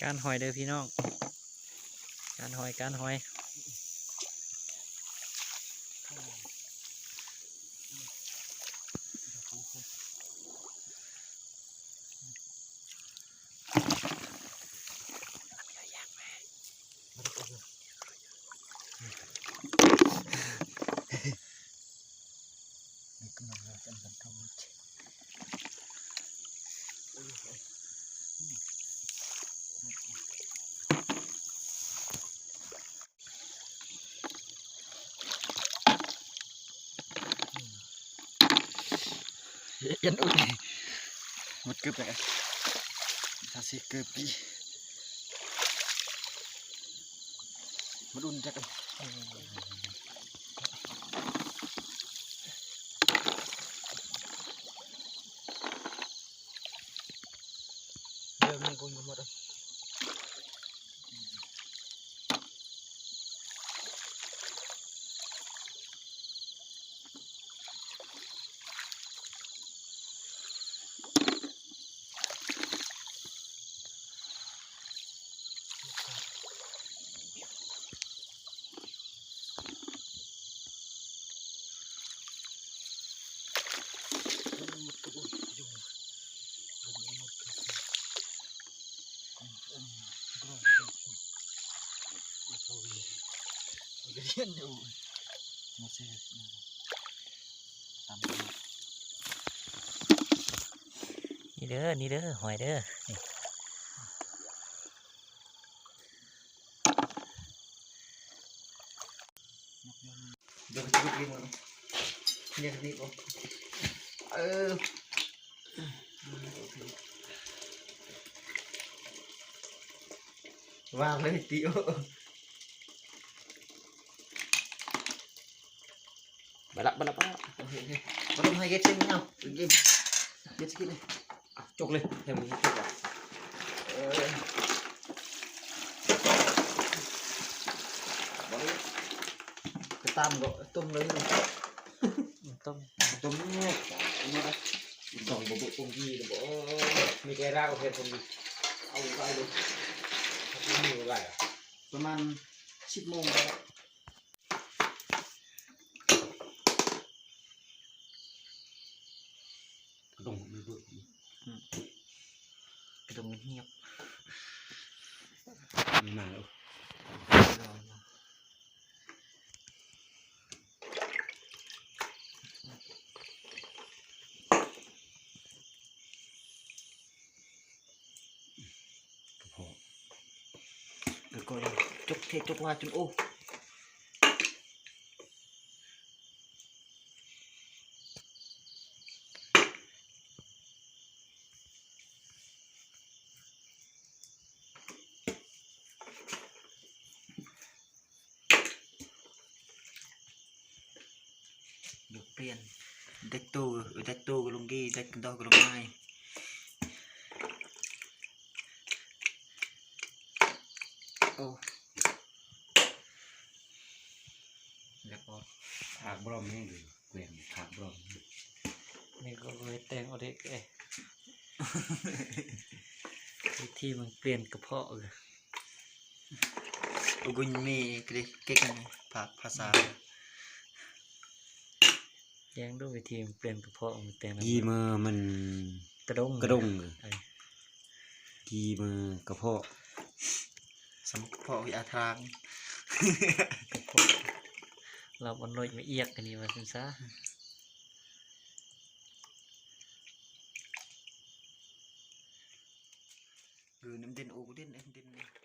ການຫອຍເດີພີ່ນ້ອງ ການຫອຍ ການຫອຍ. ເຢັນ ອຸ້ຍ ໝົດເກີບແລ້ວ ຖ້າຊິເກີບດີ ມັນອຸ່ນຈັກ ເລີ່ມມີກຸນກັນໝົດ. ນີ້ເດີ ນີ້ເດີ ຫອຍເດີ ນີ້. ເດີ ໄປຈຸດນີ້ ນີ້ ນີ້ ເອີ ວາງເລີຍຕິ ໂອ້. ໄປລະ ໄປລະ ໄປລະ ໂອເຄ ໂອເຄ ບໍ່ຕ້ອງໃຫ້ເຮັດເຊິ່ງເນາະ ກິນ ເຮັດກິນ ຈົກເລີຍ ໃຫ້ມັນຈົກ ເອີ ບໍ່ໄດ້ ກະຕາມກໍຕົ້ມເລີຍ ຕົ້ມ ຕົ້ມເນາະ ຕ້ອງບໍ່ບົດຄົງທີ່ ບໍ່ ມີແຕ່ລາວເຮັດຄົງທີ່ ເອົາໄປເລີຍ ປະມານສິບໂມງແລ້ວ. ກະດົງມັນເບີດ ອືມ ກະດົງມັນຫຽບ ມັນມາແລ້ວ ກະເພາະ ແລ້ວກໍຈົກເທ ຈົກວ່າຈົນ ໂອ້ ຍົກປ່ຽນ ແດກໂຕ ແດກໂຕກໍລົງກີ ແດກກະດອກກໍລົງໄມ້ ໂອ້ ແລ້ວກໍ ພາກບຣອມແຮງເລີຍ ແກວ່ງພາກບຣອມ ນີ້ກໍເຮັດແຕ່ງເອົາເດັກເອ ວິທີມັນປ່ຽນກະເພາະ ໂອກຸນເມ ເກັກ ເກັກ ພາ ພາສາ ແຍງດູວິທີມັນປ່ຽນກະເພາະ ມັນແຕ່ງ ກີເມີມັນກະດົງ ກະດົງ ເອີ ກີເມີກະເພາະ ສຳກະເພາະວິອາທາງ ກະເພາະ ລາວບໍ່ນ້ອຍມາອຽກອັນນີ້ວ່າຊັ້ນຊະ. ເອີ ນ້ຳເດັ່ນ ໂອ ເດັ່ນ ເດັ່ນ.